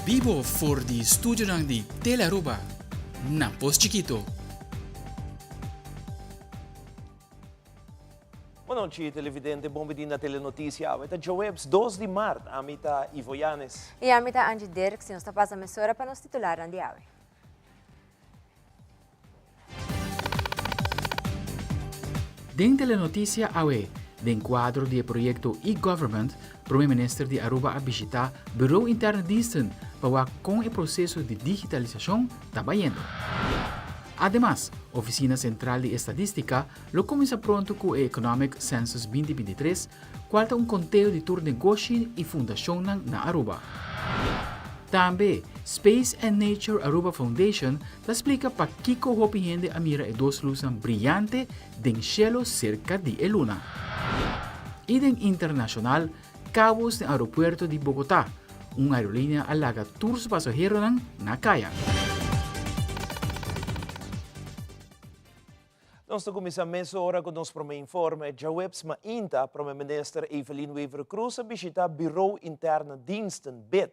Bibo for di studionan di Telearuba na Pos Chikito. Bon nochi televidente, bon bini na Telenoticia. Awe ta djaweps dos di mart. Ami ta Ivo Yanes. I ami ta Angie Dirks i nos ta pasa mesora pa nos titularnan di awe. Den Telenoticia awe, den cuadro di e proyecto e-Government, Prome Minister di Aruba a bishita Bureau Interne Diensten pa wak con e proceso di digitalisacion ta bayendo. Ademas, Oficina Central di Estadistica lo cuminsa pronto cu e Economic Census 2023, cual ta un conteo di tur negoshi y fundacionnan na Aruba. Tambe, Space and Nature Aruba Foundation ta splica pakico hopi hende a mira e dos luznan briyante den cielo cerca di e luna. Y den internacional, caos den aeropuerto di Bogotá, un aerolinea a laga tur su pasaheronan na caya. Nos ta kuminsá mesora ku nos promé informe. Djaweps mainta, Prome Minister Evelyn Wever-Croes a bishitá Bureau Interne Diensten, bid,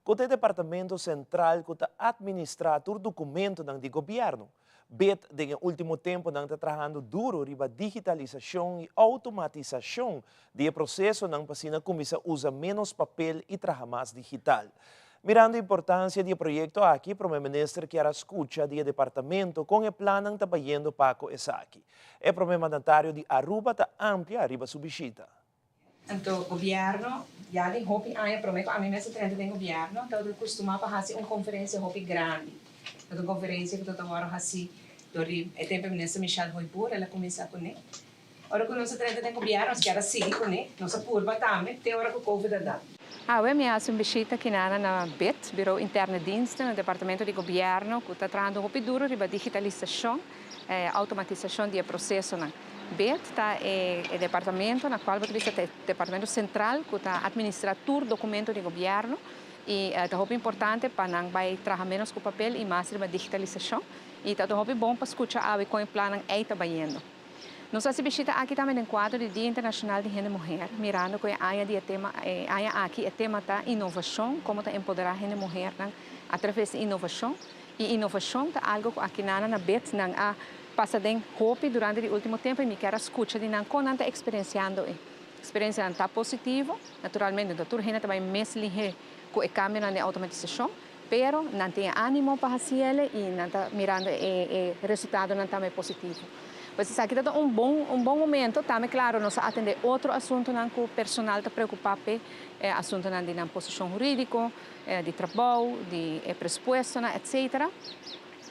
ku ta e departamento sentral ku ta atministrá tur dokumentonan di gobièrnu. Bid den e último tempunan ta trahando duru riba digitalisashon i outomatisashon di e prosesonan pa asina kuminsá usa ménos papel i traha mas digital. Mirando importancia di e proyecto aki, Prome Minister kier a scucha di e departamento con e plannan ta bayendo pa cu esaki. E Prome Mandatario di Aruba ta amplia riba su bishita. Anto gobierno ya den hopi aña prome cu ami mes a drenta den gobierno tabata custuma pa haci un conferencia hopi grandi. Tabata un conferencia cu tabata worde haci door di e tempo e minister Michel Hooyboer el a cuminsa cune. Ora ku nos a drenta den gobièrnu nos kier a sigui kuné. Nos a purba tambe te ora ku Covid a da. Awe mi a hasi un bishita kinana na bid, Bureau Interne Diensten, un departamento di gobièrnu ku ta trahando hopi duru riba digitalisashon, outomatisashon di e prosesonan. Bid ta e departamento na kual bo ta bisa ta e departamento sentral ku ta atministrá tur dokumento di gobièrnu i ta hopi importante pa nan bai traha ménos ku papel i mas riba digitalisashon i ta hopi bon pa skucha awe kon e plannan ei ta bayendo. Nos hasi bishita aki tambe den kuadro di Dia Internashonal di Hende Muher, mirando ku e aña di e tema e aña aki e tema ta inovashon, komo ta empoderá hende muhernan atraves di inovashon. I inovashon ta algu ku aki nana na bet nan a pasa den hopi durante di ultimo tempu i mi kier a skucha di nan kon nan ta eksperensiando e eksperensianan ta positivo, naturalmente no ta tur hende ta bai mes lihé ku e kambionan den outomatisashon, Pero nan tin e animo pa haci ele y nan ta mirando e e resultadonan tambe positivo. Pues esaki ta un bon un bon momento. Tambe claro nos a atende otro asuntonan cu personal ta preocupa p'e, e asuntonan di nan posicion huridico, di trabou, di e presupuestonan, etcetera.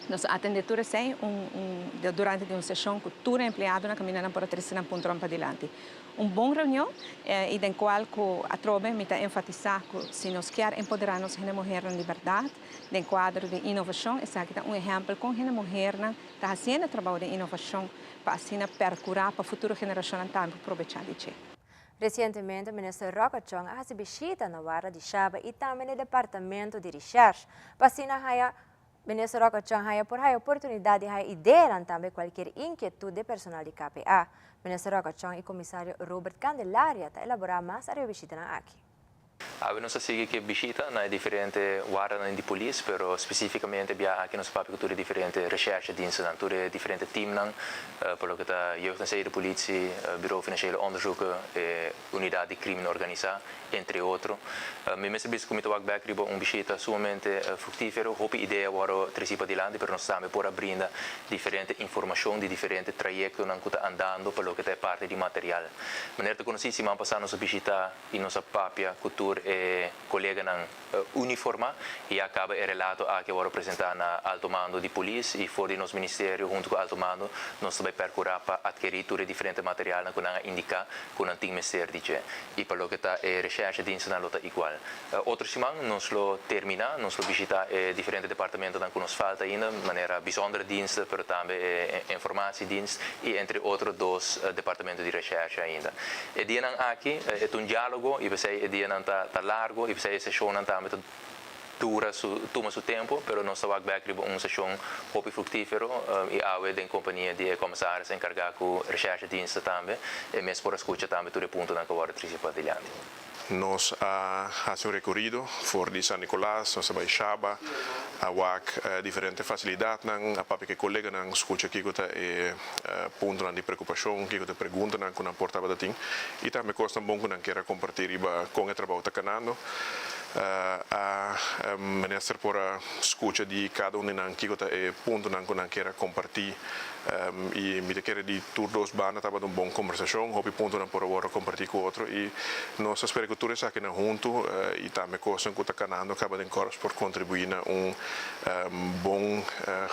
Nos a atende tur esey un un durante di un sesion cu tur e empleadonan caminda nan por a trece nan puntonan padilanti. Un bon reunion y den cual cu atrobe mi ta enfatisa cu si nos kier empodera nos hende muhernan di berdad den cuadro di innovacion esaki ta un ehempel con hende muhernan ta haciendo trabou den innovacion pa asina percura pa futuro generacionnan tambe por probecha di dje. Recientemente Minister Rocco Chong a haci bishita na Warda di Shaba y tambe na e Departamento di Recherche pa asina haya Minister Rocco Chong haya por haya oportunidad di haya ideanan tambe cualkier inquietud di personal di KPA. Minister Rocco Chong y Comisario Robert Candelaria ta elabora mas ariba bishitanan aki. Awe nos a sigui ku e bishita na e diferente wardanan di polis, pero spesífikamente bia aki nos a papia ku tur e diferente recherchedienstennan, tur e diferente teamnan, por loke ta Jeugd en Zedenpolitie, Bureau Financiële Onderzoeken, e Unidat di Krimen Organisá, entre otro. Mi mester bisa ku mi ta wak bèk riba un bishita sumamente fruktífero. Hopi idea wòrdu tresí padilanti, pero nos tambe por a brinda diferente informashon di diferente trayektonan ku ta andando pa loke ta e parti di material. Manera ta konosí, siman pasá nos a bishitá i nos a papia ku tur e koleganan uniformá i a kaba e relato aki a wòrdu presentá na alto mando di polis i for di nos ministerio huntu ku alto mando nos ta bai pèrkurá pa atkerí tur e diferente materialnan ku nan a indiká ku nan tin mester di dje i pa loke ta e reshèrshe dienstnan lo ta igual. Otro siman nos lo terminá, nos lo bishitá e diferente departamentonan ku nos falta ainda manera Bijzondere Diensten pero tambe e Informatiedienst i entre otro dos departamento di reshèrshe ainda. E dianan aki e ta un diálogo i p'esei e dianan ta ta largo i p'esei e seshonnan tambe ta dura su tuma su tempu, pero nos ta wak bèk riba un seshon hopi fruktífero i awe den kompania di e komisaris enkargá ku Recherchediensten tambe e mes por a skucha tambe tur e puntonan ku a wòrdu trisi padilanti. Nos a hasi un rekorido for di San Nicolas, nos a bai Shaba, a wak diferente fasilidatnan, a papia ku e koleganan, skucha kiko ta e puntonan di preokupashon, kiko ta e preguntanan ku nan por tabata tin i tambe kosnan bon ku nan kier a kompartí riba kon e trabou ta kanando. A minister por a skucha di kada un di nan kiko ta e puntonan ku nan kier a kompartí i mi ta kere di tur dos banda tabata un bon kombersashon, hopi puntonan por a wòrdu kompartí ku otro i nos ta spera ku tur esakinan huntu i tambe kosnan ku ta kanando kaba den kòrps por kontribuí na un bon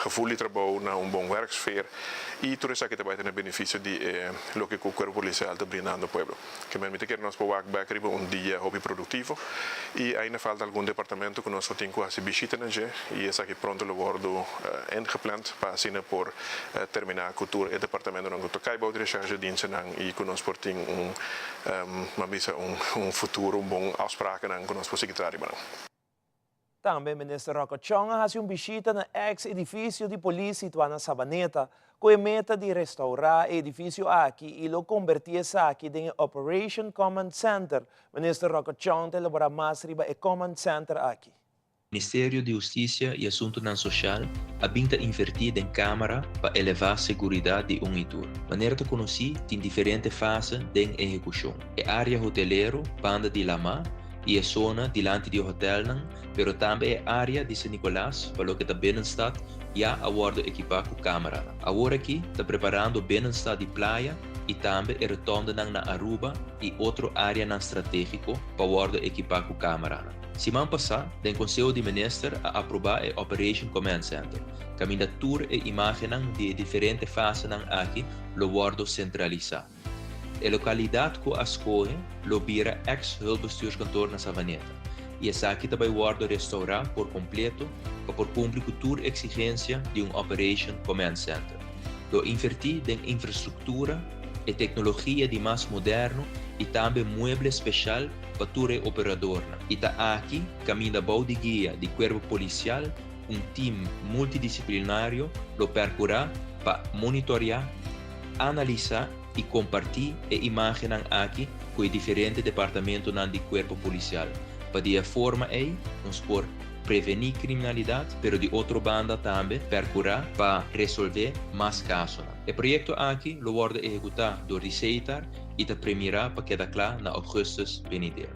gevoel di trabou, na un bon werksfeer i tur esaki ta bai ta na benefisio di e loke ku Kuerpo Polisial ta brindando pueblo. Ke men mi ta kere nos por wak bek riba un dia hopi produktivo i ainda falta algun departamento ku nos lo tin ku hasi bishita na dje i esaki pronto lo wòrdu ingepland pa asina por terminá ku tur e departamentonan ku ta kai bou di Recherche Dienstennan i ku nos por tin un ban bisa un futuro un bon afsprakennan ku nos por sigui traha riba nan. Tambe Minister Rocco Chong a hasi un bishita na ex edifisio di polis situá na Sabaneta, ku e meta di restaurá e edifisio aki i lo kombertí esaki den e Operation Command Center. Minister Rocco Chong ta elaborá mas riba e Command Center aki. Ministerio di Hustisia i Asuntunan Soshal a bin ta invertí den kámara pa elevá seguridat di un i tur. Manera ta konosí tin diferente fase den ehekushon. E área hotelero banda di lamá i e zona dilanti di e hotelnan, pero tambe e área di San Nicolas pa loke ta binnenstad ya a wòrdu ekipá ku kámaranan. Awor aki ta preparando binnenstad di Playa i tambe e rotondenan na Aruba i otro áreanan stratégiko pa wòrdu ekipá ku kámaranan. Siman pasá den Konseho di Minister a aprobá e Operation Command Center, kaminda tur e imágennan di e diferente fasenan aki lo wòrdu sentralisá. E lokalidat ku a skohe lo bira eks Hulpbestuurskantoor na Savaneta i esaki ta bai wòrdu restourá por kompleto pa por kumpli ku tur eksigensia di un Operation Command Center. Lo invertí den infrastruktura, e teknologia di mas moderno i tambe mueble speshal pa tur e operadornan. I ta aki kaminda bou di guia di Kuerpo Polisial un tim multidisiplinario lo pèrkurá pa monitoreá, Analisá i kompartí e imágennan aki ku e diferente departamentonan di kuerpo polisial pa di e forma ei nos por prevení kriminalidat pero di otro banda tambe pèrkurá pa resolvé mas kasonan. E proyekto aki lo wòrdu ehekutá dor di Setar i ta premirá pa keda kla na ougùstus benidero.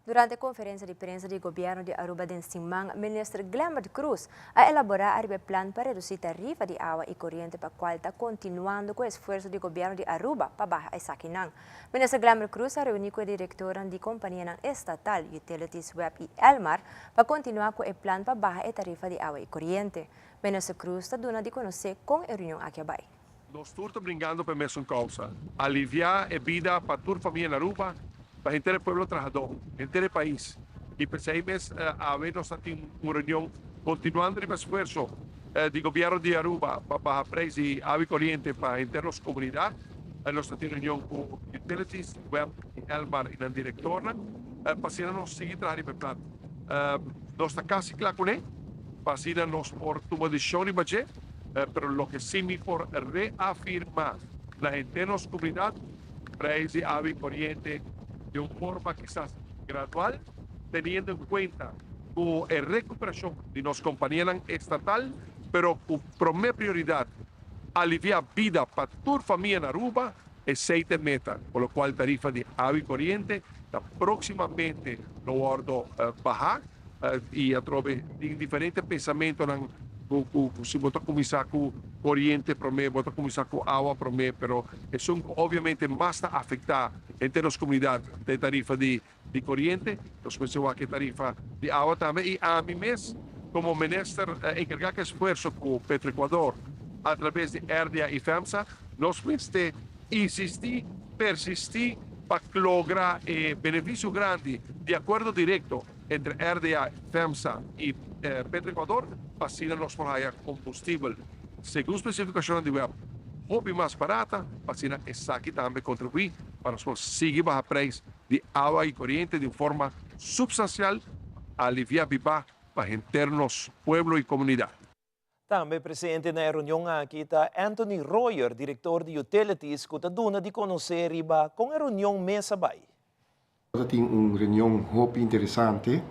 Durante conferencia di prensa di Gobierno di Aruba den siman, Minister Glenbert Croes a elabora ariba e plan pa reduci tarifa di awa y coriente pa cual ta continuando cu e esfuerzo di Gobierno di Aruba pa baha esakinan. Minister Glenbert Croes a reuni cu e directornan di companianan estatal, Utilities, web y Elmar, pa continua cu e plan pa baha e tarifa di awa y coriente. Minister Croes ta duna di conoce con e reunion aki a bay. Nos tur ta bringando pa e mesun kousa, aliviá e bida pa tur famia na Aruba, pa henter e pueblo trahadó, henter e pais. I p'esei mes awe nos ta tin un reunion kontinuando riba esfuerso di gobièrnu di Aruba pa baha preis di awa i koriente pa henter nos komunidat. Nos ta tin reunion ku Utilities, web i Elmar i nan direktornan pa asina nos sigui traha riba e plan. Nos ta kasi kla kuné pa asina nos por tuma desishon riba dje. Pero loke si mi por reafirmá na henter nos komunidat, preis di awa i koriente di un forma kisas gradual, teniendo en kuenta ku e rekuperashon di nos kompanianan estatal, pero ku promé prioridat aliviá bida pa tur famia na Aruba, esei ta e meta, por lo kual tarifa di awa i koriente ta próksimamente lo wòrdu bahá. I atrobe tin diferente pensamentonan ku ku si bo ta kuminsá ku koriente promé, bo ta kuminsá ku awa promé, pero esun ku obviamente mas ta afektá henter nos komunidat ta e tarifa di di koriente. Nos mester wak e tarifa di awa tambe i ami mes komo minister enkargá ku esfuerso ku Petroecuador atraves di RDA i FEMSA nos mester insistí, persistí pa logra e benefisio grandi di akuerdo direkto entre RDA, FEMSA i Petroecuador pa asina nos por haya kombustibel segun spesifikashonnan di web hopi mas barata pa asina esaki tambe kontribuí pa nos por sigui baha preis di awa i koriente di un forma supstansial pa aliviá bibá pa henter nos pueblo i komunidat. Tambe presente na e reunion aki ta Anthony Royer, director di Utilities, cu ta duna di conoce riba con e reunion mes a bay. Nos a tin un reunion hopi interesante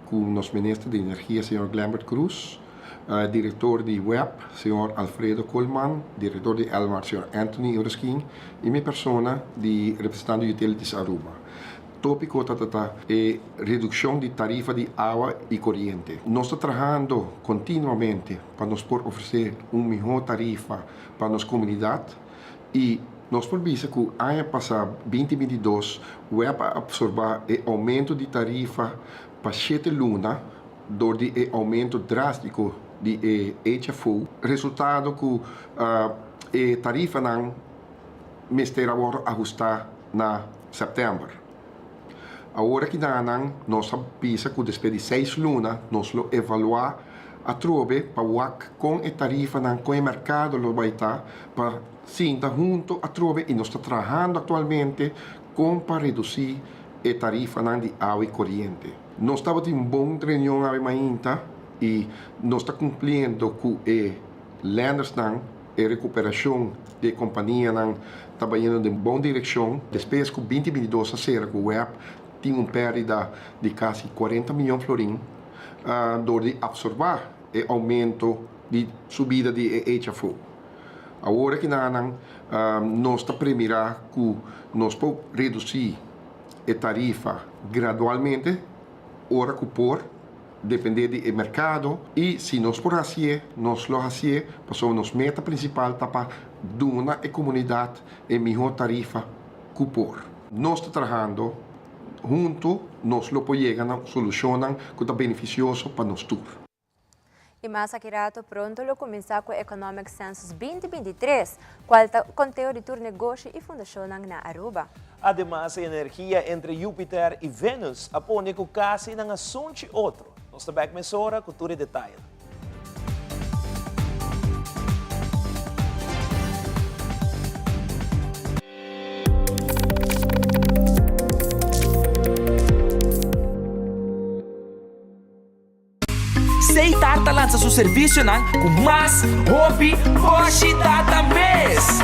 cu nos Minister di Energia señor Glenbert Croes, Director di web señor Alfredo Koolman, Director di Elmar señor Anthony Eureskien y mi persona di representante di Utilities Aruba. Tópiko ta trata e redukshon di tarifa di awa i koriente. Nos ta trahando kontinuamente pa nos por ofresé un mihó tarifa pa nos komunidat i nos por bisa ku aña pasá binti 22 web a apsorbá e oumento di tarifa pa shete luna dor di e oumento drástiko di e HFO, resultado ku e tarifanan mester a wòrdu ahustá na sèptèmber. Awor aki nan nos a bisa ku despues di seis luna nos lo evaluá atrobe pa wak kon e tarifanan, kon e merkado lo bai ta pa sinta huntu atrobe i nos ta trahando aktualmente kon pa redusí e tarifanan di awa i koriente. Nos tabatin un bon reunion awe mainta i nos ta kumpliendo ku e lendersnan. E rekuperashon di e kompanianan ta bayendo den bon direkshon. Despues ku binti 22 a sera ku web tin un pèrdida di kasi 40 miyon florin dor di apsorbá e oumento di subida di e HFO. Awor akinanan nos ta premirá ku nos por redusí e tarifa gradualmente ora ku por. Depende di e merkado i si nos por hasié, nos lo hasié, pasobra nos meta prinsipal ta pa duna e komunidat e mihó tarifa ku por. Nos ta trahando huntu, nos lo por yega na solushonnan ku ta benefisioso pa nos tur. I mas aki rato pronto lo kuminsá ku Economic Census 2023, kual ta konteo di tur negoshi i fundashonnan na Aruba. Ademas, e energia entre Jupiter i Venus a pone ku kasi nan a sunchi otro. Nos ta bèk mesora ku tur e detayenan. Seitar ta lansa su servisionan ku mas hopi boshi data mes.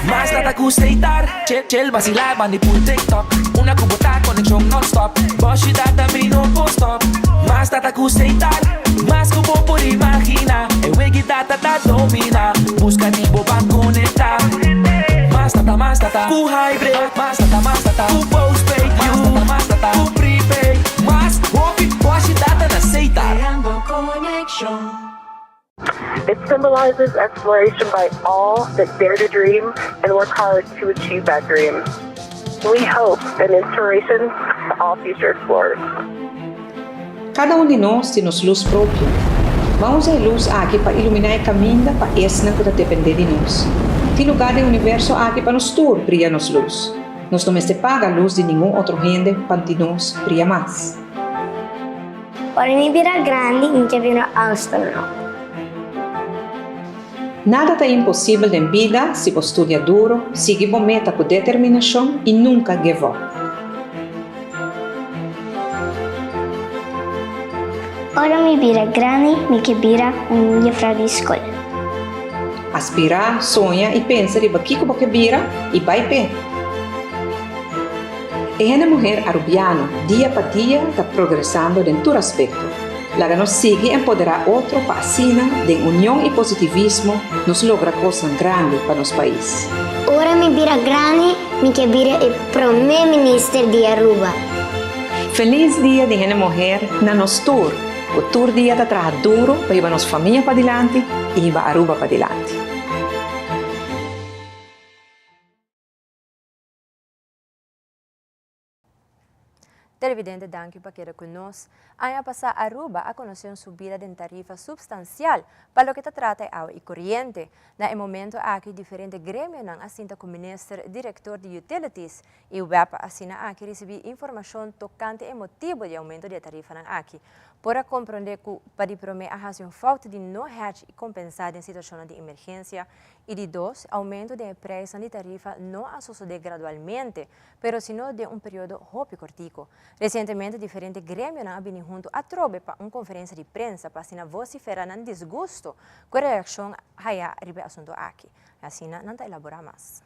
Mas data ku Seitar, chel basilá bandi pul TikTok. Una ku bo ta konekshon nònstòp, boshi data mi no por stòp. Mas data ku Seitar, mas ku bo por imaginá. E wegi data ta dominá, buska di bo ban konektá. Mas data, mas data ku hybrid, mas data, mas data ku postpaid, mas data, mas data ku prepaid. Mas hopi boshi data na Seitar. Creando conexion. It symbolizes exploration by all that dare to dream and work hard to achieve that dream. We hope an inspiration to all future explorers. Kada un di nos tin nos lus propio. Ban usa e lus aki pa iluminá e kaminda pa esnan ku ta dependé di nos. Tin lugá den universo aki pa nos tur bria nos lus. Nos no mester paga lus di ningun otro hende pa di nos bria mas. Ora mi bira grandi, mi ke bira astronaut. Nada ta imposibel den bida si bo studia duro, sigui bo meta ku determinashon i nunka give up. Ora mi bira grandi, mi ke bira un jefrou di skol. Aspirá, soña i pensa riba kiko bo ke bira i bai p'e. E hende muher Arubiano dia pa dia ta progresando den tur aspekto. Laga nos sigui empoderá otro pa asina, den union i positivismo, nos logra kosnan grandi pa nos pais. Ora mi bira grandi, mi ke bira e prome minister di Aruba. Feliz Dia di Hende Muher na nos tur ku tur dia ta traha duro pa hiba nos famia padilanti i hiba Aruba padilanti. Televidente danki pa keda ku nos. Aña pasá Aruba a konosé un subida den tarifa supstansial pa loke ta trata e awa i koriente. Na e momento aki diferente gremionan a sinta ku minister, direktor di Utilities i web pa asina aki risibí informashon tokante e motibu di oumento di e tarifanan aki. Por a compronde cu pa di prome a haci un fout di no hedge y compensa den situacion di emergencia y di dos, aumento di prijs di tarifa no a sucede gradualmente, pero sino den un periodo hopi cortico. Recientemente diferente gremionan a bini hunto atrobe pa un conferencia di prensa pa asina vocifera nan disgusto cu e reaccion haya riba e asunto aki. Asina nan ta elabora mas.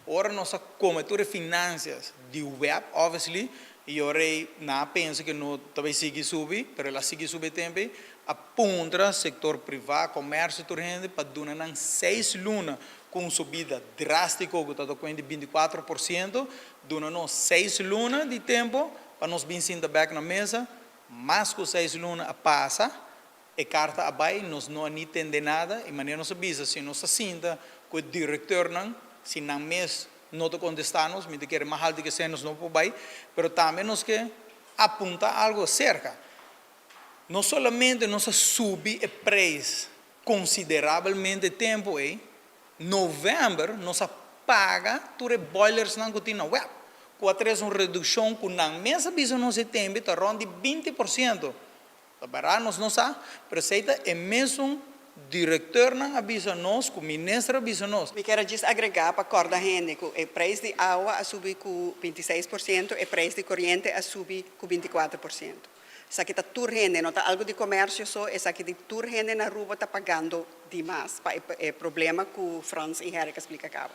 Ora nos a come tur e finanzas di WEB, obviously, y ora nan a pensa cu no tambe sigui subi, pero el a sigui subi tempo, a puntra sector priva, comercio, tur hende, pa duna nan 6 luna cu un subida drastico, cu ta di 24%, duna nos 6 luna di tempo pa nos bin sinta back na mesa. Mas cu 6 luna a pasa, e carta a bay, nos no a tende nada, y manera nos a bisa, si nos sinta cu e directornan, si nan mes no ta contesta nos, mi kier mas halto cu esey nos no por bay, pero tambe nos kier apunta algo cerca. No solamente nos a subi e prijs considerablemente tempo, november nos a paga tur e boilers nan cu tin na WEB. Cu a trece un reduccion cu nan mes a bisa nos tempo, ta rond di 20%. Para nos no sa, pero esey ta e mesun directornan a bisa nos, cu minister a bisa nos. Mi kier djis agrega pa corda hende cu e prijs di awa a subi cu 26% y prijs di coriente a subi cu 24%. Esaki ta tur hende, no ta algo di comercio so, esaki di tur hende na Aruba ta pagando demas, pa e problema cu Frans y Herk a splica caba.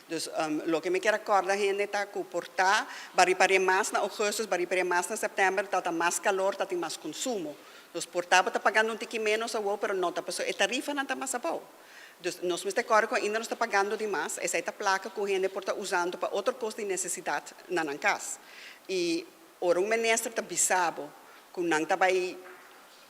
Dus loke mi kier corda hende ta cu por ta, bo a ripara mas na augustus, bo a ripara mas na september, ta mas calor, ta tin mas consumo. Dus por ta ta pagando un tiki menos awo, pero no ta paso e tarifa nan ta mas abou. Dus nos mester corda cu ainda nos ta pagando demas, esey ta placa cu hende por ta usando pa otro cos di necesidad na nan cas. Y ora un minister ta bisa bo cu nan ta bay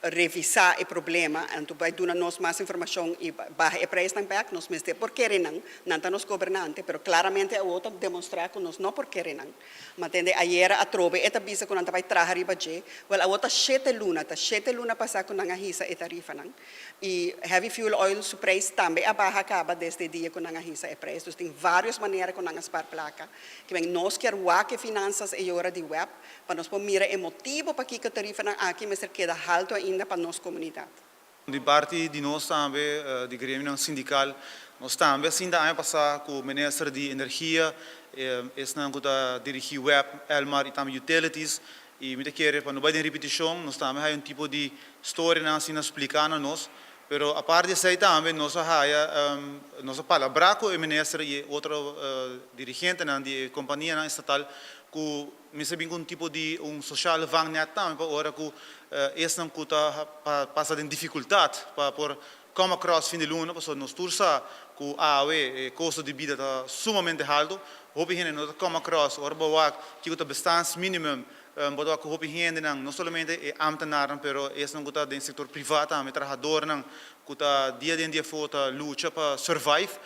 revisa e problema, anto bay duna nos mas informacion y baha e prijs nan back, nos mester por kere nan, nan ta nos gobernante, pero claramente e ta demostra cu nos no por kere nan. Ma tende ayera atrobe e ta bisa cu nan ta bay traha riba dje, wel awo ta 7 luna, ta 7 luna pasa cu nan a hisa e tarifa nan. Y heavy fuel oil su prijs tambe a baha caba desde dia cu nan a hisa e prijs. Dus tin varios manera cu nan a spaar placa. Kiermen nos kier wak e finanzas e ora di WEB, pa nos por mira e motibo pakico tarifa nan aki mester keda halto ainda pa nos comunidad. Di parti di nos tambe, di gremio sindical, nos tambe asina aña pasa cu minister di Energia, esnan cu ta dirigi WEB, Elmar y tambe Utilities, y mi ta kere pa no bay den repeticion, nos tambe hay un tipo di story nan asina splica na nos, pero aparte di esey tambe nos a haya nos a palabra cu e minister y otro dirigentenan di compania estatal cu mester bin cu un tipo di un social vangnet tambe pa ora cu esnan cu ta pasa den dificultad pa por come across fin di luna, pasobra nos tur sa cu awe costo di bida ta sumamente halto, hopi hende no ta come across. Ora bo wak kico ta bestaansminimum, bo ta wak hopi hende nan, no solamente e ambtenaren, pero esnan cu ta den sector priva tambe, trahadornan cu ta dia den dia afo ta lucha pa survive,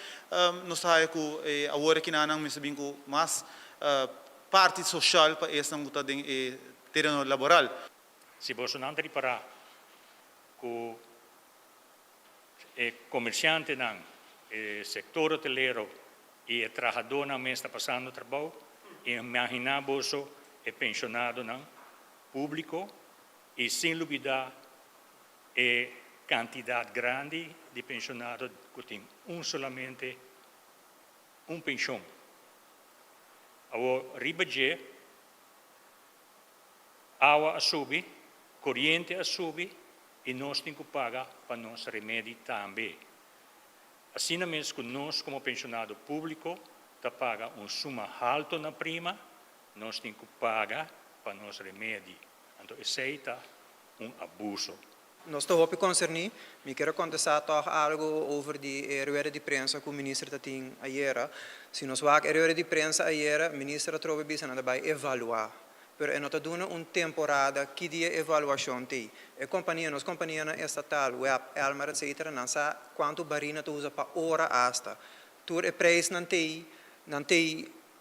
nos ta haya cu awor aki nan mester bin cu mas parti social pa esnan cu ta den tereno laboral. Si bo no ta ripara cu e comerciantenan, e sector hotelero y e trahadornan mes ta pasando trabou, imagina bo e pensionadonan publico y sin lubida e cantidad grandi di pensionado cu tin un solamente un pension. Awor riba dje, awa a subi, coriente a subi y nos tin cu paga pa nos remedi tambe. Asina mes cu nos como pensionado publico ta paga un suma halto na prima, nos tin cu paga pa nos remedi. Anto, esey ta un abuso. Nos ta hopi concerni, mi kier contesta toch algo over di rueda di prensa cu minister tatin ayera. Si nos wak rueda di prensa ayera, minister atrobe bisa nan ta bay evalua. Pero e no ta duna un temporada ki dia evaluacion ta. E compania, nos companianan estatal, WEB, Elmar, etc., nan sa cuanto bari nan ta usa pa ora hasta. Tur e prijs nan ta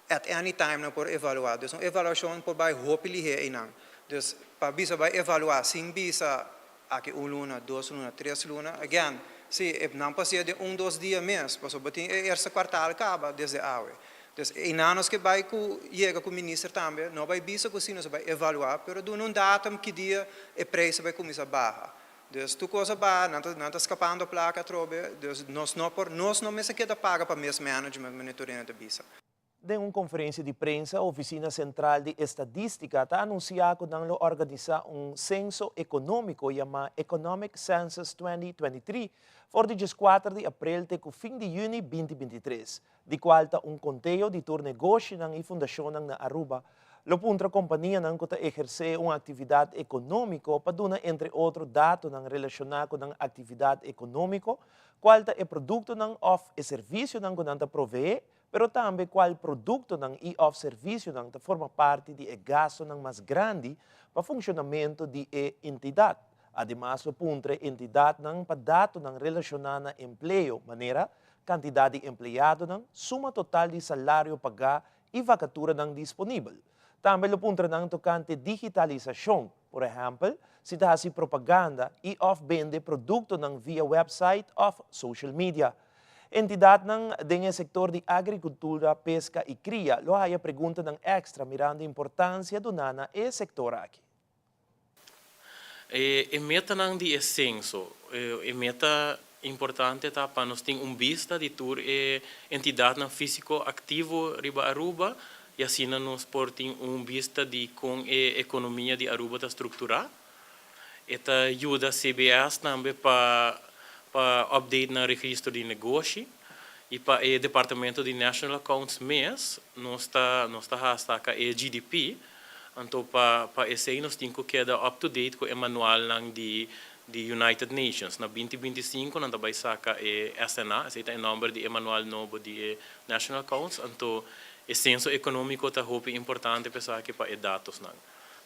at any time nan por evalua. Dus un evaluacion por bay hopi lihe nan. Dus pa bisa bay evalua, sin bisa aki un luna, 2 luna, 3 luna, again, si, nan pasa di un, 2 dia mes, pasobra tin e eerste kwartaal caba desde awe. Dus einan nos ke bai ku yega ku minister tambe, no bai bisa ku si nos a bai evaluá, pero duna un datum ki dia e preis a bai kuminsá baha. Dus tur kos a baha, nan ta nan ta skapando plaka atrobe, dus nos no por nos no mester keda paga pa mismanagement manera tur hende ta bisa. Den un konferensia di prensa, Ofisina Sentral di Estadístika ta anunsiá ku nan lo organisá un senso ekonómiko yamá Economic Census 2023 for di dieskuater di aprel te ku fin di yüni 2023, di kual ta un konteo di tur negoshinan i fundashonnan na Aruba. Lo puntra kompanianan ku ta ehersé un aktividat ekonómiko pa duna entre otro datonan relashoná ku nan aktividat ekonómiko, kual ta e produktonan òf e servisionan ku nan ta proveé, pero tambe kual produktonan i òf servisionan ta forma parti di e gastonan mas grandi pa funshonamentu di e entidat. Ademas lo puntra e entidatnan pa datonan relashoná na empleo, manera, kantidat di empleadonan, suma total di salario pagá i vakaturanan disponibel. Tambe lo puntra nan tokante digitalisashon, por ehèmpel, si ta hasi propaganda i òf bende produktonan via wèpsait òf social media. Entidatnan den e sektor di agrikultura, peska i kria lo haya preguntanan èkstra mirando importansia duná na e sektor aki. E metanan di e senso. E meta importante ta pa nos tin un bista di tur e entidadnan fisico activo riba Aruba y asina nos por tin un bista di con e economia di Aruba ta structura. E ta yuda CBS tambe pa pa update nan registro di negoshi y pa e departamento di National Accounts mes nos ta nos ta hasta aca e GDP Anto pa pa esei nos tin ku keda up to date ku e manualnan di di United Nations. Na 2025 nan ta bai saka e SNA, esei ta e nòmber di e manual nobo di e National Accounts, anto e senso ekonómiko ta hopi importante pa esaki pa e datosnan.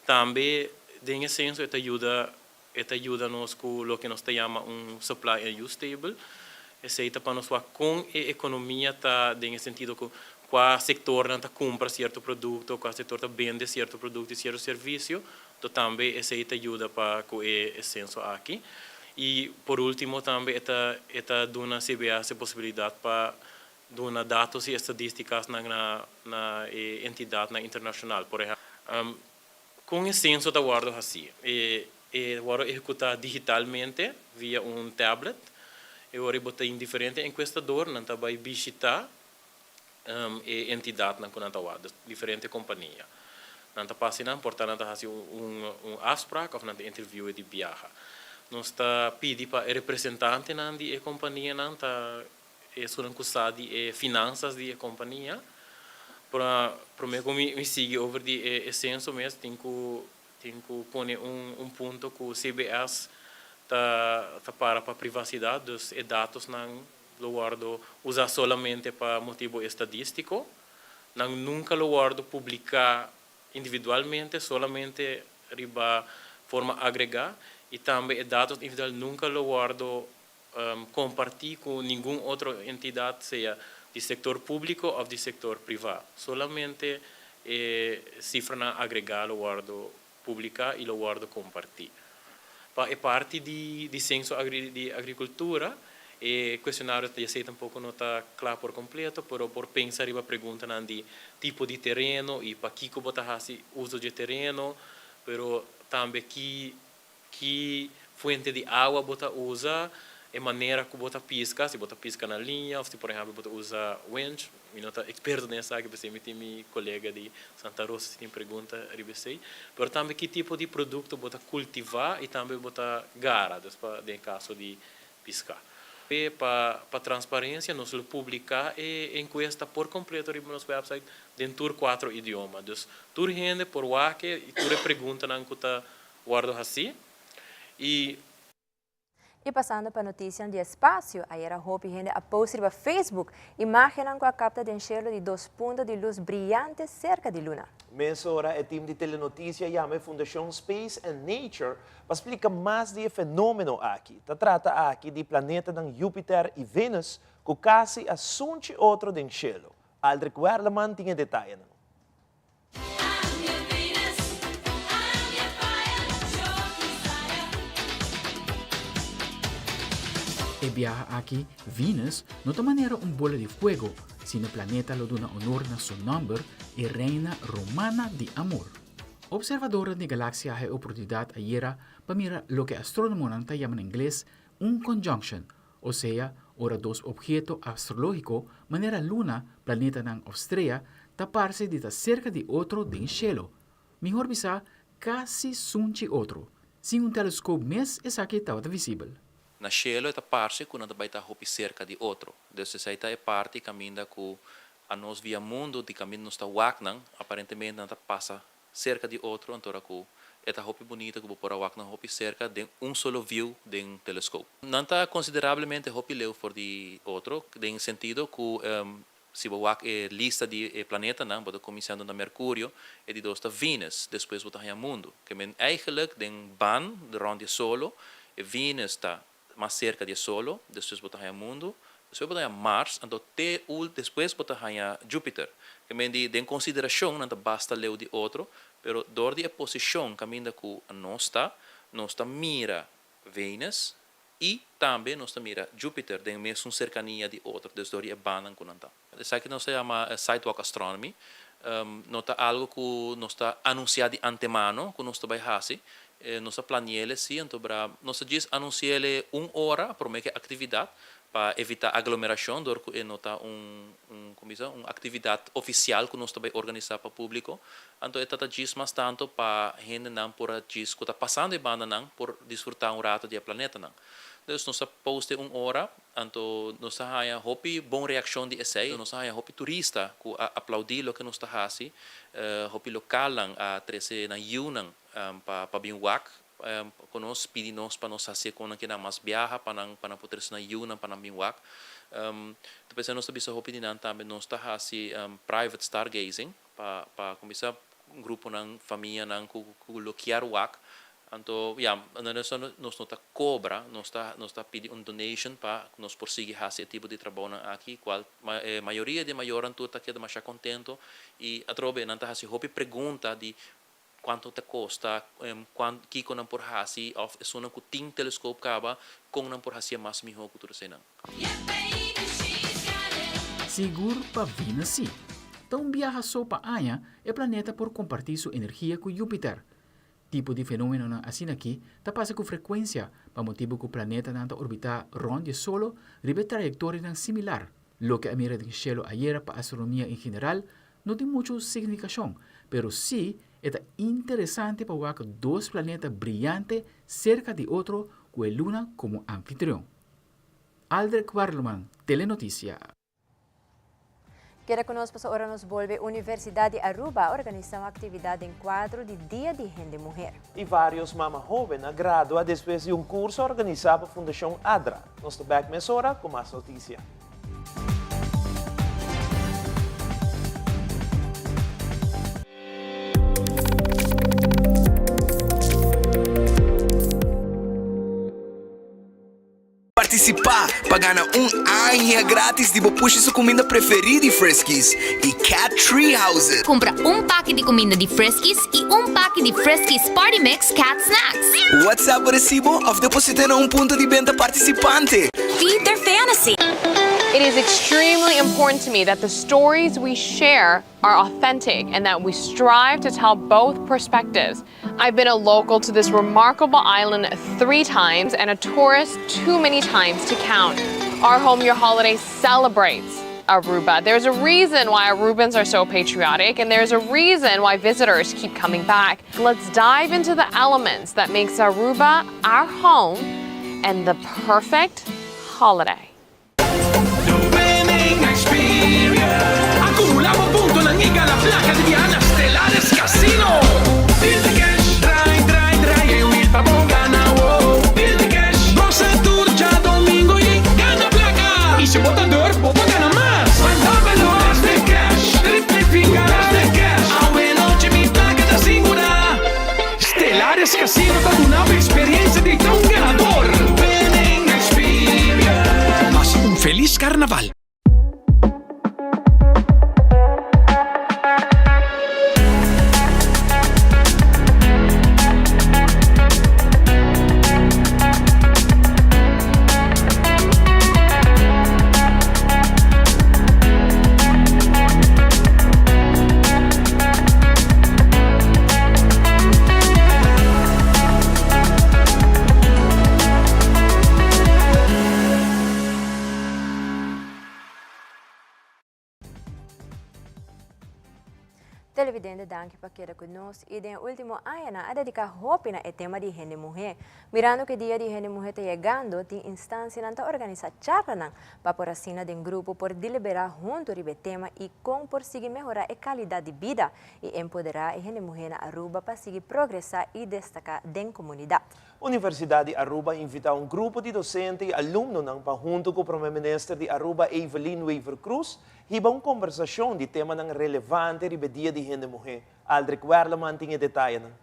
Tambe den e senso e ta yuda e ta yuda nos ku loke nos ta yama un supply and use table. Esei ta pa nos wak kon e ekonomia ta den e sentido ku kua sektornan ta kumpra sierto produkto, kua sektor ta bende sierto produkto i sierto servisio. Anto tambe esei ta yuda pa ku e senso aki. I por ultimo tambe e ta e ta duna CBS e posibilidat pa duna datos i estadistikasnan na na e entidatnan internashonal. Por ehèmpel. Kon e senso ta wòrdu hasí? E e wòrdu ehekutá digitalmente via un tablet. E ora bo tin diferente enkuestador, nan ta bai bishitá e entidatnan ku nan ta wak, dus diferente kompania. Nan ta pasa einan, por ta nan ta hasi un un afsprak òf nan ta interview'e di biaha. Nos ta pidi pa e representantenan di e kompanianan ta Esunnan ku sa di e finansas di e kompania. Pra promé ku mi sigui over di e senso mes tin ku tin ku pone un un punto ku CBS ta ta para pa privasidat, dus e datosnan lo wòrdu usá solamente pa motibu estadístiko. Nan nunka lo wòrdu publiká individualmente, solamente riba forma agregá i tambe e datos individual nunka lo wòrdu kompartí ku ningun otro entidat sea di sektor públiko òf di sektor privá. Solamente e sifranan agregá lo wòrdu publiká i lo wòrdu kompartí. Pa e parti di di senso di agrikultura e kuestionario ta esei tampoko no ta kla por kompleto pero por pensa riba preguntanan di tipo di tereno i pakiko bo ta hasi uso dje tereno pero tambe ki Ki fuente di awa bo ta usa, e manera ku bo ta piska, si bo ta piska na liña òf si por ehèmpel bo ta usa winch. Mi no ta eksperto den esaki, p'esei mi tin mi kolega di Santa Rosa si tin pregunta riba esei. Pero tambe ki tipo di produkto bo ta kultivá i tambe bo ta gara, dus pa den e kaso di piská. Pa pa transparensia nos lo publiká e enkuesta por kompleto riba nos wèpsait den tur kuatro idioma. Dus tur hende por wak e i tur e preguntanan ku ta Wordo haci y. Y pasando pa noticianan di espacio, ayera hopi hende a post riba Facebook imagennan cu a capta den cielo di dos punto di luz briyante cerca di luna. Mesora e team di Telenoticia yama e Fundacion Space and Nature pa splica mas di e fenomeno aki. Ta trata aki di planetanan Jupiter y Venus cu casi a sunchi otro den cielo. Aldrich Werleman tin e detayenan. E biaha aki Venus no ta manera un bola di fuego, sino planeta lo duna honor na su nomber, e reina romana di amor. Observadornan di galaxia a haña oportunidad ayera pa mira loke astronomonan ta yama na ingles un conjunction, osea ora dos obheto astrologico manera luna, planetanan of strea ta parse di ta cerca di otro den shelo. Mihor bisa, casi sunchi otro. Sin un telescoop mes esaki tabata visibel. Na shelo e ta parse ku nan ta bai ta hopi serka di otro. Dus esei ta e parti kaminda ku anos via mundu di kaminda nos ta wak nan, aparentemente nan ta pasa serka di otro, anto ora ku e ta hopi bunita ku bo por a wak nan hopi serka den un solo view den teleskop. Nan ta konsiderablemente hopi leu for di otro den sentido ku Si bo wak e lista di e planetanan, bo ta kuminsando na Mercurio, e di dos ta Venus, despues bo ta haña mundu. Ke men eigenlijk den ban rond di e solo, e Venus ta mas serka di e solo, despues bo ta haña mundu, despues bo ta haña Mars, anto te ul despues bo ta haña Jupiter. Ke men di den konsiderashon nan ta basta leu di otro, pero dor di e posishon kaminda ku nos ta, nos ta mira Venus, I tambe nos ta mira Jupiter den mesun serkania di otro, dus dor di e bannan ku nan ta. Esaki nos ta yama sidewalk astronomy. No ta algu ku nos ta anunsiá di antemano ku nos ta bai hasi. Nos ta plani'el si, anto bra nos ta djis anunsi'el un ora promé ku e aktividat pa evitá aglomerashon dor ku e no ta un un komo bisa un aktividat ofisial ku nos ta bai organisá pa públiko. Anto e ta ta djis mas tanto pa hendenan por a djis ku ta pasando e bandanan por disfrutá un rato di e planetanan. Dus nos a post e un ora, anto nos a haña hopi bon reakshon di esei. Nos a haña hopi turista ku a aplaudí loke nos ta hasi. Hopi lokalnan a trese nan yiunan pa pa bin wak ku nos, pidi nos pa nos hasié kon nan ke nan mas biaha pa nan pa nan por trese nan yiunan pa nan bin wak. Ta p'esei nos ta bisa hopi di nan tambe nos ta hasi private stargazing. Pa pa kuminsá gruponan, famianan ku ku lo kier wak, anto ya, nos nos no ta kobra, nos ta nos ta pidi un donation pa nos por sigui hasi e tipo di trabounan aki, kual e mayoria di e mayornan tur ta keda masha kontento i atrobe nan ta hasi hopi pregunta di kuantu ta kosta, kuan kiko nan por hasi òf esunnan ku tin teleskop kaba kon nan por hasié mas mihó ku tur eseinan. Sigur pa Venus sí. Ta un biaha so pa aña e planeta por kompartí su energia ku Júpiter. Tipo di fenómenonan asina aki ta pasa ku frekuensia pa motibu ku planetanan ta orbitá rònt di e solo riba e trayektorianan similar. Loke a mira den shelu ayera pa astronomia en general no tin muchu signifikashon, pero sí e ta interesante pa wak dos planeta briyante serka di otro ku e luna komo anfitrion. Aldrich Warleman, Telenoticia. Keda ku nos pasobra ora nos bolbe Universidad di Aruba a organisa un actividad den cuadro di Dia di Hende Muher. Y varios mama hoben a gradua despues di un curso organisa pa Fundacion ADRA. Nos ta bek mesora cu mas noticia. Partisipá pa gana un aña gratis di bo pushi su kuminda preferí di Friskies i Cat Tree Houses. Kumpra un paki di kuminda di Friskies i un paki di Friskies Party Mix Cat Snacks. WhatsApp bo resibo òf deposit'é na un punto di benta partisipante. Feed their fantasy. It is extremely important to me that the stories we share are authentic and that we strive to tell both perspectives. I've been a local to this remarkable island three times and a tourist too many times to count. Our Home Your Holiday celebrates Aruba. There's a reason why Arubans are so patriotic and there's a reason why visitors keep coming back. Let's dive into the elements that makes Aruba our home and the perfect holiday. The winning experience. Acumula bo puntonan y gana placa di biaha na Stellares Casino. Deal di cash, draai, draai, draai e wiel pa bo gana, wow. Deal di cash, goza tur djadomingo y gana placa. Y si bo ta durf, bo por gana mas. Van dobbelo, das di cash, triplifica, das di cash. Awe nochi mi placa ta sigura. Stellares Casino ta duna bo experiencia di ta un ganador. Winning experience. Televidente danki pa keda ku nos i den e ultimo añanan a dediká hopi na e tema di hende muhé. Mirando ku e dia di hende muhé ta yegando, tin instansianan ta organisá charlanan pa por asina den grupo por deliberá huntu riba e tema i kon por sigui mehorá e kalidat di bida i empoderá e hende muhé na Aruba pa sigui progresá i destaká den komunidat. Universidad di Aruba a invita un grupo di docente y alumnonan pa hunto cu Prome Minister di Aruba Evelyn Wever-Croes hiba un conversacion di temanan relevante riba e Dia di Hende Muhe. Aldrich Werleman tin e detayenan.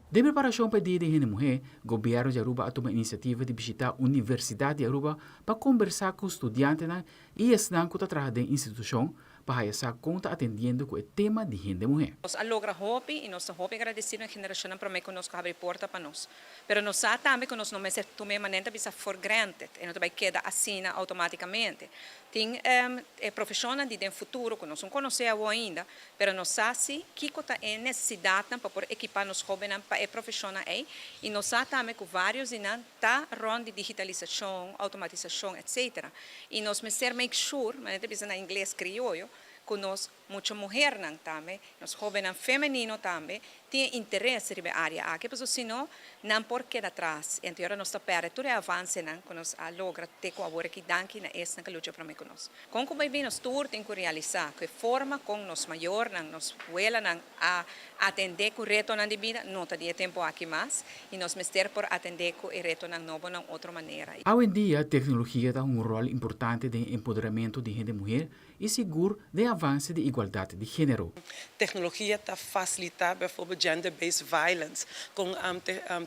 Den preparacion pa e Dia di Hende Muhe, Gobierno di Aruba a tuma iniciativa di bishita Universidad di Aruba pa conversa cu studiantenan y esnan cu ta traha den institucion pa haya sa kon ta atendiendo ku e tema di hende muhé. Nos a logra hopi y nos ta hopi agradecido na generacionnan prome cu nos cu habri porta pa nos. Pero nos sa tambe cu nos no mester tuma e manera ta bisa for granted, e no ta bay keda asina automaticamente. Tin e profesionnan di den futuro cu nos no conoce awo ainda, pero nos sa si kico ta e necesidadnan pa por equipa nos hobennan pa e profesionnan ey y nos sa tambe cu varios di nan ta rond di digitalisacion, automatisacion, etc. Y nos mester make sure, manera ta bisa na ingles crioyo, cu nos mucha muhernan tambe, nos hobennan femenino tambe, tin e interes riba e area aki, pasobra si no, nan por keda atras. Y anto ora nos ta perde tur e avancenan cu nos a logra te cu awor aki danki na esnan cu a lucha prome cu nos. Con cu bay bin nos tur tin cu realisa cu e forma con nos mayornan, nos welanan a atende cu retonan di bida no ta di e tempo aki mas y nos mester por atende cu e retonan nobo na un otro manera. Awendia tecnologia ta un rol importante den empoderamento di hende muher y sigur den avance di igualdad di genero. Tecnologia ta facilita bijvoorbeeld gender based violence. Con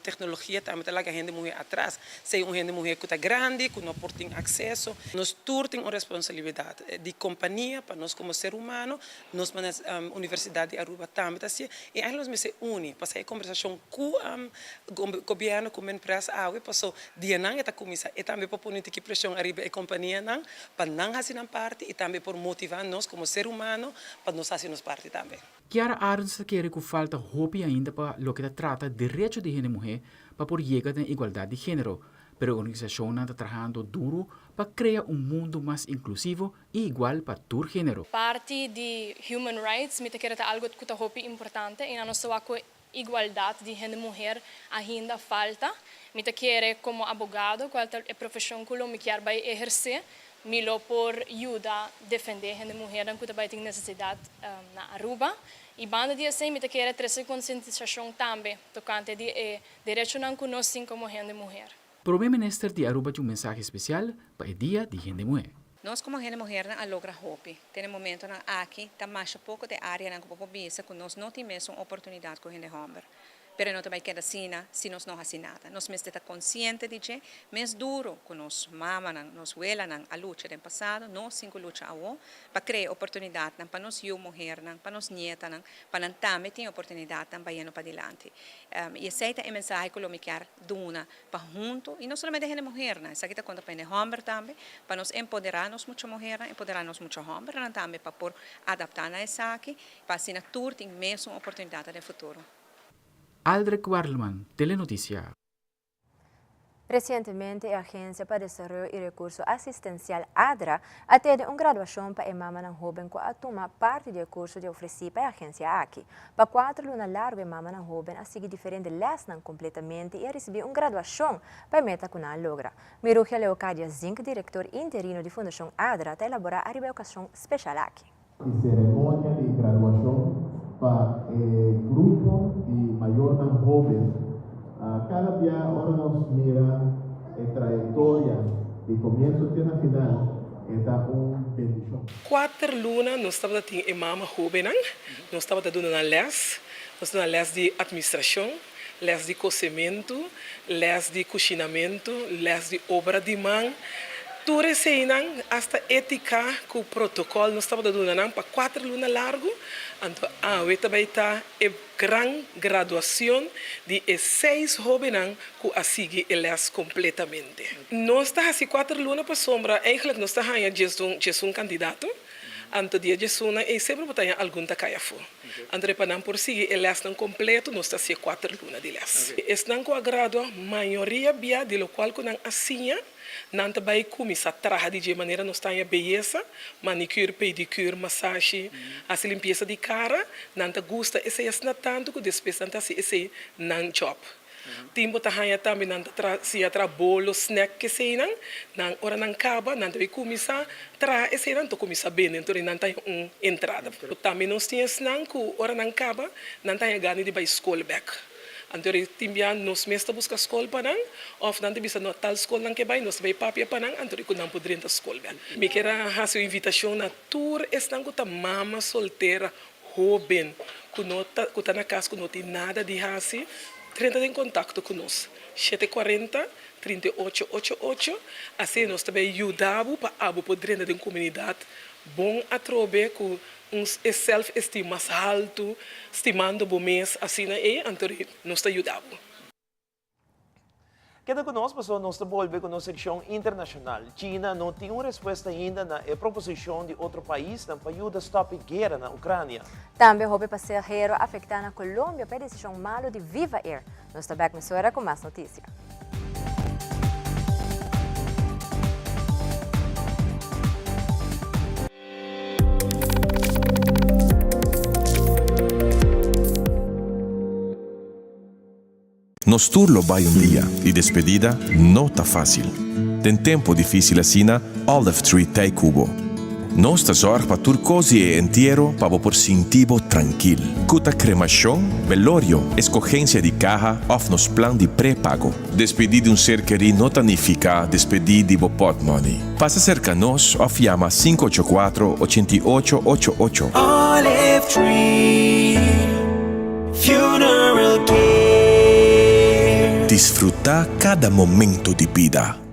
tecnologia tambe ta laga hende muher atras. Sea un hende muher cu ta grandi, cu no por tin acceso. Nos tur tin un responsabilidad di compania pa nos como ser humano. Nos Universidad di Aruba tambe ta hacié. Y eigenlijk nos mester uni pa haci e conversacion cu gobierno, cu Minpres awe, paso dianan e ta cuminsa. E tambe por pone un tiki presion ariba e companianan pa nan haci nan parti y tambe por motiva nos como ser humano pa nos haci nos parti tambe. Kiara Arends ta kere ku falta hopi ainda pa loke ta trata derecho di hende muhé pa por yega den igualdat di género, pero e organisashonnan ta trahando duru pa krea un mundu mas inklusivo i igual pa tur género. Parti di human rights mi ta kere ta algo ku ta hopi importante i nan nos ta wak ku igualdat di hende muher ainda falta. Mi ta kere komo abogado, kual ta e profeshon ku lo mi kier bai ehersé, mi lo por yuda defendé hende muhernan ku ta bai tin nesesidat na Aruba. I banda di esei mi ta kere trese konsientisashon tambe tokante di e derechonan ku nos tin komo hende muher. Prome Minister di Aruba tin un mensahe spesial pa e Dia di Hende Muhé. Nos komo hende muhernan a logra hopi. Te na e momentonan aki ta masha poko te areanan ku bo por bisa ku nos no tin mesun oportunidat ku hende hòmber. Pero e no ta bai keda asina si nos no hasi nada. Nos mester ta konsiente di dje, mes duru ku nos mamanan, nos welanan a lucha den pasado, nos tin ku lucha awo pa krea oportunidatnan pa nos yu muhernan, pa nos nietanan, pa nan tambe tin oportunidatnan bayendo padilanti. I esei ta e mensahe ku lo mi kier duna pa huntu, i no solamente hende muhernan, esaki ta konta pa hende hòmber tambe, pa nos empoderá nos mucha muhernan, empoderá nos mucha hòmbernan tambe pa por adaptá na esaki, pa asina tur tin mesun oportunidatnan den futuro. Aldrich Warleman, Telenoticia. Resientemente e Agencia pa Desaroyo y Recurso Asistencial, ADRA, a tene un graduacion pa e mamanan hoben cu a tuma parti di e curso di ofreci pa e agencia aki. Pa cuatro luna largo e mamanan hoben a sigui diferente lesnan completamente y a ricibi un graduacion pa e meta cu nan a logra. Mirugia Leocadia Zink, director interino di Fundacion ADRA, ta elabora ariba e ocasion special aki. E ceremonia di graduacion pa e grupo di mayornan hoben. Cada bia ora nos mira e trayectoria di comienzo te na final e ta un bendicion. Cuater luna nos tabata tin e mama hobennan, nos tabata duna nan les, nos duna les di administracion, les di cosemento, les di cushinamento, les di obra di man, tur eseinan, hasta etica cu protocol nos tabata duna nan pa cuater luna largo, anto awe ta bay ta e gran graduacion di e seis hobennan cu a sigui e les completamente. Nos ta haci cuater luna pasobra eigenlijk nos ta haya diesun candidato. Anto di e djesunnan ei semper bo ta haña algun ta kai afó. Anto pa nan por sigui e lèsnan kompleto nos ta hasié kuater luna di lès. Esnan ku a gradua mayoria bia di lokual ku nan a siña, nan ta bai kuminsá traha di dje manera nos ta haña beyesa, manikür, pedikür, masashi, hasi limpiesa di kara. Nan ta gusta esei asina tantu ku despues nan ta hasi esei nan jòb. Tin bo ta haña tambe nan ta tra siña traha bolo, snack keseinan, nan ora nan kaba nan ta bai kuminsá traha eseinan ta kuminsá bende enton nan ta haña un entrada. Tambe nos tin esnan ku ora nan kaba nan ta haña gana di bai skol bèk. Anto ora tin bia nos mes ta buska skol pa nan òf nan ta bisa no tal skol nan ke bai nos ta bai papia pa nan anto ku nan por drenta skol bèk. Mi kier a hasi un invitashon na tur esnan ku ta mama soltera Hóben ku no ta ku ta na kas ku no tin nada di hasi, drenta den kontakto ku nos, 740, 38 ocho ocho, asina nos ta bay yuda bo pa abo por drenta den komunidat bon atrobe ku un e self esteem mas haltu, stimando bo mes asina ei, anto nos ta yuda bo. Keda ku nos pasobra nos ta bolbe ku nos sekshon internashonal. China no tin un respuesta ainda na e proposishon di otro paisnan pa yuda stòp e guera na Ukrania. Tambe hopi pasahero afektá na Colombia pa e desishon malu di Viva Air. Nos ta bèk mesora ku mas notisia. Nos tur lo bai un dia y despedida no ta facil. Den tempo dificil asina, Olive Tree t'ey cu bo. Nos ta zorg pa tur cos di e entiero pa bo por sinti bo trankil. Cu ta cremacion, velorio, escogencia di caha of nos plan di prepago. Despedi di un ser keri no ta nifica despedi di bo potmoney. Pasa cerca nos of yama 584 88 88. Olive Tree Funeral Care. Disfruta cada momento di bida.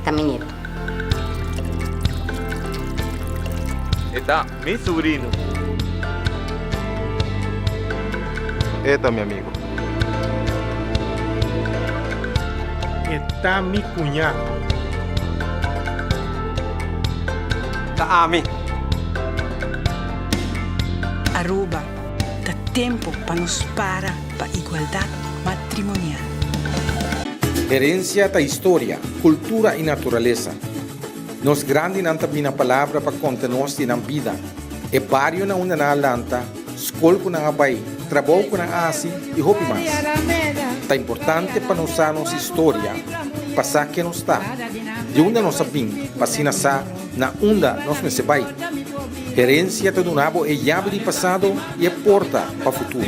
Ta mi nieto. E ta mi subrino. E ta mi amigo. E ta mi cuña. Ta ami. Aruba, ta tempo pa nos para pa igualdad matrimonial. Herencia ta historia, cultura y naturalesa. Nos grandinan ta bina palabra pa conta nos di nan bida, e bario na unda nan a lanta, scol cu nan a bay, trabou cu nan a haci y hopi mas. Ta importante pa nos sa nos historia pa sa ken nos ta, di unda nos a bin pa asina sa na unda nos mester bay. Herencia ta duna bo e yabi di pasado y e porta pa futuro.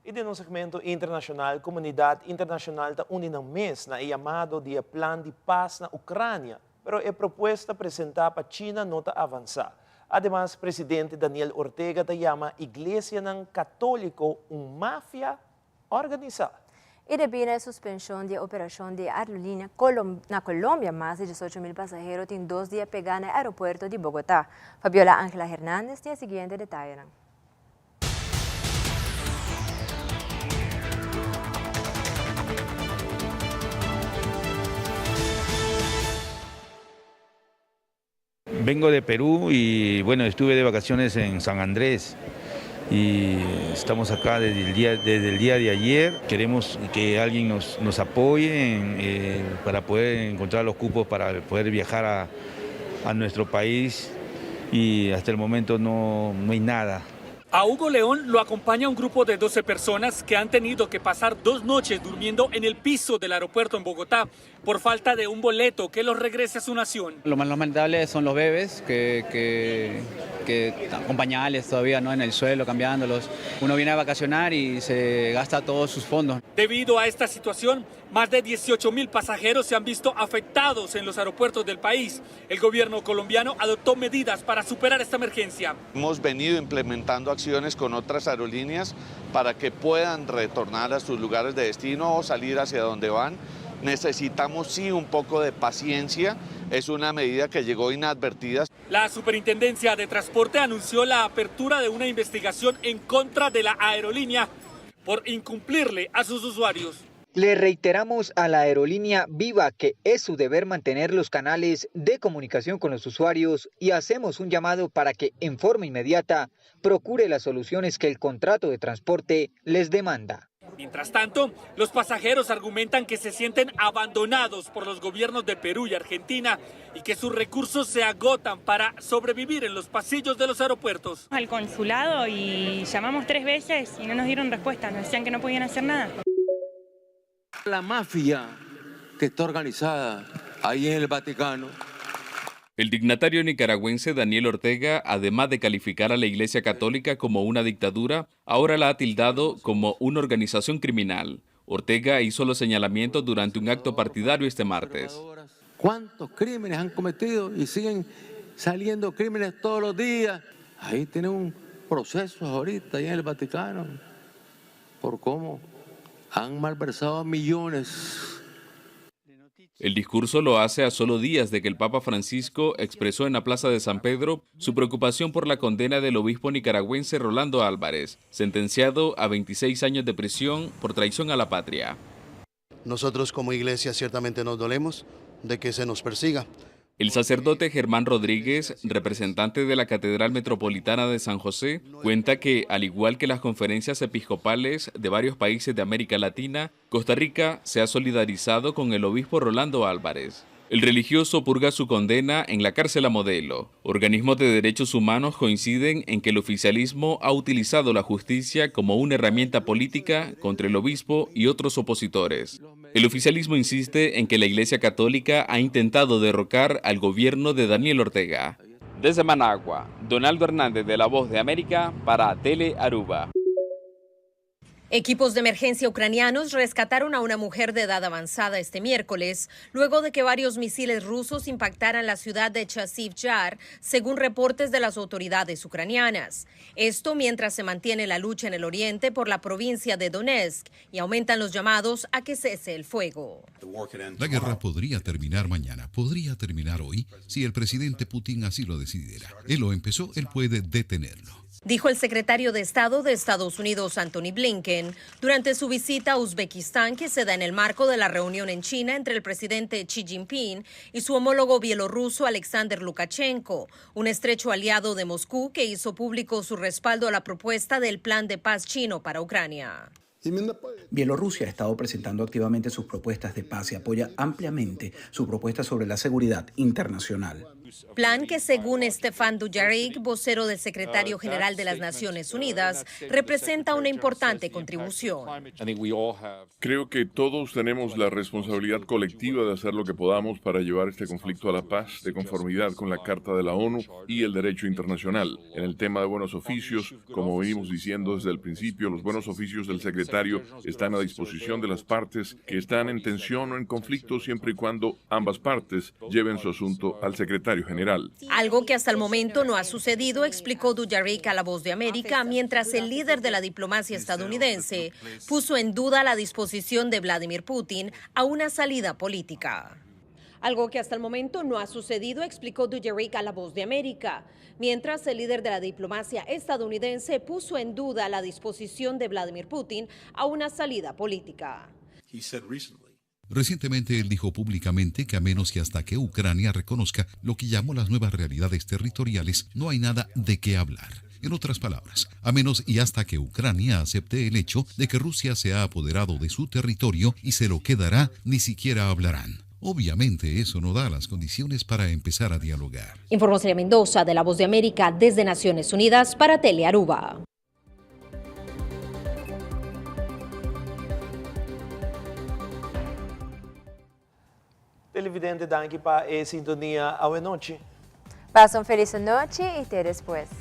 Y den nos segmento internacional, comunidad internacional ta uni nan mes na e yamado di e plan di paz na Ucrania, pero e propuesta presenta pa China no ta avansa. Ademas, presidente Daniel Ortega ta yama iglesianan catolico un mafia organisa. Y debí na e suspension di e operacion di e aerolínea na Colombia, mas di 18 mil pasahero tin dos dia pega na e aeropuerto di Bogotá. Fabiola Angela Hernandez tin e siguiente detayenan. Vengo de Perú y bueno, estuve de vacaciones en San Andrés y estamos acá desde el día, desde el día de ayer. Queremos que alguien nos, nos apoye eh, para poder encontrar los cupos para poder viajar a, a nuestro país y hasta el momento no, no hay nada. A Hugo León lo acompaña un grupo de 12 personas que han tenido que pasar dos noches durmiendo en el piso del aeropuerto en Bogotá. por falta de un boleto que los regrese a su nación. Lo más lamentable son los bebés que, que, que con pañales todavía ¿no? en el suelo, cambiándolos. Uno viene a vacacionar y se gasta todos sus fondos. Debido a esta situación, más de 18 mil pasajeros se han visto afectados en los aeropuertos del país. El gobierno colombiano adoptó medidas para superar esta emergencia. Hemos venido implementando acciones con otras aerolíneas para que puedan retornar a sus lugares de destino o salir hacia donde van. Necesitamos sí un poco de paciencia, es una medida que llegó inadvertida. La Superintendencia de Transporte anunció la apertura de una investigación en contra de la aerolínea por incumplirle a sus usuarios. Le reiteramos a la aerolínea Viva que es su deber mantener los canales de comunicación con los usuarios y hacemos un llamado para que en forma inmediata procure las soluciones que el contrato de transporte les demanda. Mientras tanto, los pasajeros argumentan que se sienten abandonados por los gobiernos de Perú y Argentina y que sus recursos se agotan para sobrevivir en los pasillos de los aeropuertos. Al consulado y llamamos tres veces y no nos dieron respuesta, nos decían que no podían hacer nada. La mafia que está organizada ahí en el Vaticano. El dignatario nicaragüense Daniel Ortega, además de calificar a la Iglesia Católica como una dictadura, ahora la ha tildado como una organización criminal. Ortega hizo los señalamientos durante un acto partidario este martes. ¿Cuántos crímenes han cometido y siguen saliendo crímenes todos los días? Ahí tienen un proceso ahorita, ahí en el Vaticano, por cómo han malversado millones. El discurso lo hace a solo días de que el Papa Francisco expresó en la Plaza de San Pedro su preocupación por la condena del obispo nicaragüense Rolando Álvarez, sentenciado a 26 años de prisión por traición a la patria. Nosotros como iglesia ciertamente nos dolemos de que se nos persiga. El sacerdote Germán Rodríguez, representante de la Catedral Metropolitana de San José, cuenta que, al igual que las conferencias episcopales de varios países de América Latina, Costa Rica se ha solidarizado con el obispo Rolando Álvarez. El religioso purga su condena en la cárcel a modelo. Organismos de derechos humanos coinciden en que el oficialismo ha utilizado la justicia como una herramienta política contra el obispo y otros opositores. El oficialismo insiste en que la Iglesia Católica ha intentado derrocar al gobierno de Daniel Ortega. Desde Managua, Donaldo Hernández de La Voz de América para Tele Aruba. Equipos de emergencia ucranianos rescataron a una mujer de edad avanzada este miércoles, luego de que varios misiles rusos impactaran la ciudad de Chasiv Yar, según reportes de las autoridades ucranianas. Esto mientras se mantiene la lucha en el oriente por la provincia de Donetsk y aumentan los llamados a que cese el fuego. La guerra podría terminar mañana, podría terminar hoy, si el presidente Putin así lo decidiera. Él lo empezó, él puede detenerlo. Dijo el secretario de Estado de Estados Unidos, Antony Blinken, durante su visita a Uzbekistán, que se da en el marco de la reunión en China entre el presidente Xi Jinping y su homólogo bielorruso Alexander Lukashenko, un estrecho aliado de Moscú que hizo público su respaldo a la propuesta del plan de paz chino para Ucrania. Bielorrusia ha estado presentando activamente sus propuestas de paz y apoya ampliamente su propuesta sobre la seguridad internacional. Plan que, según Stefan Dujarric, vocero del secretario general de las Naciones Unidas, representa una importante contribución. Creo que todos tenemos la responsabilidad colectiva de hacer lo que podamos para llevar este conflicto a la paz, de conformidad con la Carta de la ONU y el derecho internacional. En el tema de buenos oficios, como venimos diciendo desde el principio, los buenos oficios del secretario están a disposición de las partes que están en tensión o en conflicto siempre y cuando ambas partes lleven su asunto al secretario general. Algo que hasta el momento no ha sucedido, explicó Dujarric a La Voz de América, mientras el líder de la diplomacia estadounidense puso en duda la disposición de Vladimir Putin a una salida política. Algo que hasta el momento no ha sucedido, explicó Dujarric a La Voz de América, mientras el líder de la diplomacia estadounidense puso en duda la disposición de Vladimir Putin a una salida política. Recientemente él dijo públicamente que a menos que hasta que Ucrania reconozca lo que llamó las nuevas realidades territoriales, no hay nada de qué hablar. En otras palabras, a menos y hasta que Ucrania acepte el hecho de que Rusia se ha apoderado de su territorio y se lo quedará, ni siquiera hablarán. Obviamente eso no da las condiciones para empezar a dialogar. Informó Celia Mendoza de La Voz de América desde Naciones Unidas para Telearuba. Televidente danki pa e sintonia awe nochi. Pasa un felis anochi y te despues.